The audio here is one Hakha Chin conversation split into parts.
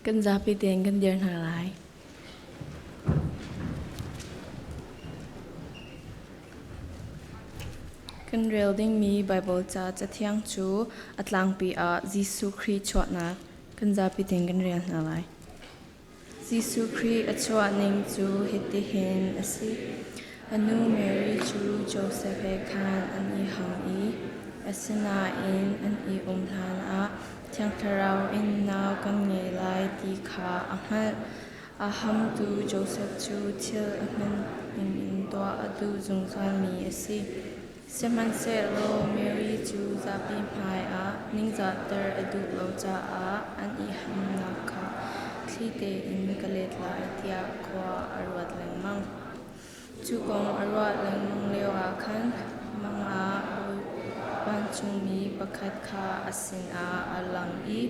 Kan zapi tein kan dir hna lai. Kan rel dingmi Baibal ca cathiang cu a tlangpi ah Jesuh Khrih chuahnak kan zapi tein kan rel hna lai. Jesuh Khrih a chuah ning cu hitihin a si. A nu Mary cu Josef he khan an i ham i asinain an i um hlanah Thiang Thlarau in nau kan ngei lai ti kha a hngalh. A hamtu Josef cu thil a hman ningin tuah a duh zungzalmi a si. Sihmanhsehlaw Mary cu zapi hmaiah ningzahter a duh lo caah an i hamnak kha thli tein ka let lai tiah khua a ruat lengmang. Cu kong a ruah lengmang lioah khan mang ah vancungmi pakhat kha a sinah a lang i,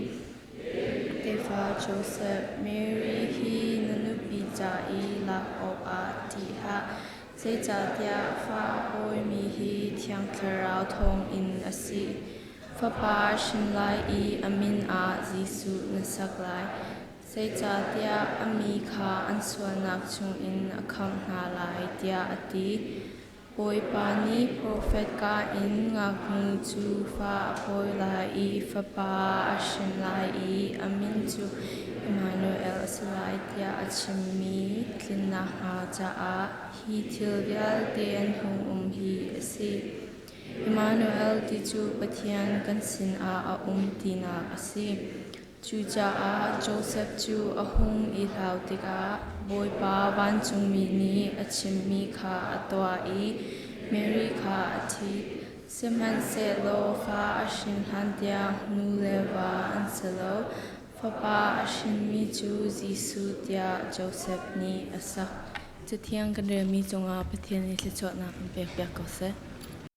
Tefa Josef, Mary hi na nupi ca i lak awkah ṭih hlah, Zeicahtiah fa a pawimi hi Thiang Thlarau thawngin a si. Fapa a hrin lai i a min ah Jesuh na sak lai. Zeicahtiah a mi kha an sualnak chungin a khamh hna lai, tiah a ti. Bawipa nih profet kaa in ngaknu cu fa a pawi lai i fapa a hrin lai i a min cu Immanuel a si lai tiah a chimmi tlin nakhnga caah hi thil vialte an hung um hi a si. Immanuel ti cu Pathian kan sinah a um tinak a si. Cucaah Josef cu a hung i hlau tikah Bawipa vancungmi nih a chimmi kha a tuah i Mary kha a ṭhit. Sihmanhsehlaw fa a hrin hlantiang nu le va an si lo. Fapa a hrinmi cu Jesuh tiah Josef nih a sak. Cathiang kan relmi cungah Pathian nih thluachuahnak in pekpiak ko seh.